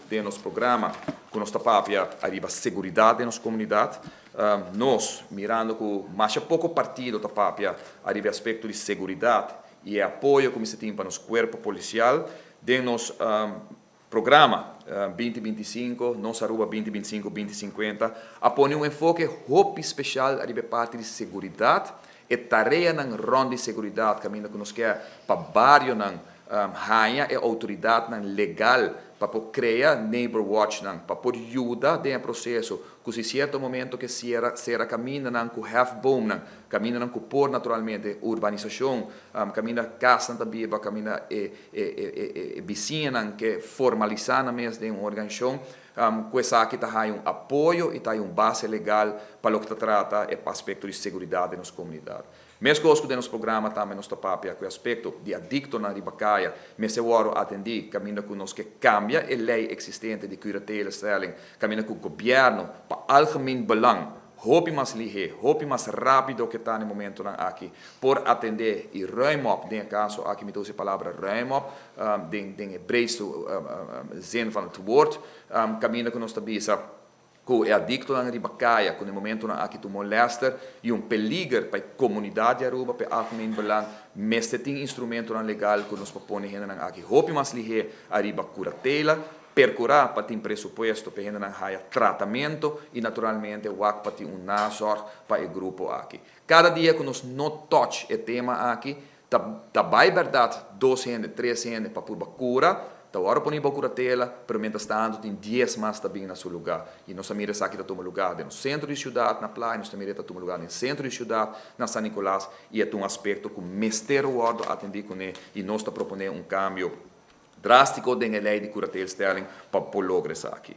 Den nos programa ku nos ta papia ariba seguridat den nos komunidat. Nos, mirando ku masha poko partido ta papia ariba e aspekto di seguridat i e apoyo ku mester tin pa nos kuerpo polisial, den nos programa 2025, Nos Aruba 2025, 2050, a pone un enfoke hopi speshal ariba e parti di seguridat, e tareanan rònt di seguridat kaminda ku nos ke pa barionan haña e outoridatnan legal pa por krea neighbor watchnan pa por yuda den e proseso ku si sierto momento ke siera sera kamindanan ku hefboomnan, kamindanan ku por naturalmente urbanisashon, kaminda kasnan ta biba, kaminda e e e e bisiñanan ke formalisá nan mes den un organisashon, ku esaki ta haña un apoyo i ta haña un base legal pa loke ta trata e aspekto di seguridat den nos komunidat. Meskos ku den nos programa tambe nos ta papia ku e aspekto di adiktonan riba kaya mester wòrdu atendí kaminda ku nos ke kambia e lei eksistente di curatelestelling kaminda ku gobièrnu pa algemeen belang hopi mas lihé, hopi mas rápido ke ta na e momentonan aki por atendé i ruim op, den e kaso aki mi ta usa e palabra ruim op den den e breedste zin van het woord, kaminda ku nos ta bisa ku e adiktonan riba kaya ku na e momentonan aki ta un molester i un peliger pa e komunidat di Aruba, pa e algemeen belang, mester tin instrumentonan legal ku nos por pone hendenan aki hopi mas lihé ariba kuratela, perkurá pa tin presupuesto pa e hendenan haya tratamento i naturalmente wak pa tin un nazorg pa e grupo aki. Kada dia ku nos no touch e tema aki, Ta ta bai bèrdat dos hende, tres hende pa purba kura, ta wòrdu poni bou kuratela, pero mientras tantu tin dies mas ta bin na su lugá. I nos a mira esaki ta tuma lugá den nos sentro di siudat na Playa, nos ta mira e ta tuma lugá den sentro di siudat na San Nicolas, i e ta un aspekto ku mester wòrdu atendí kuné i nos ta proponé un kambio drástiko den e lei di kuratelstelling pa por logra esaki.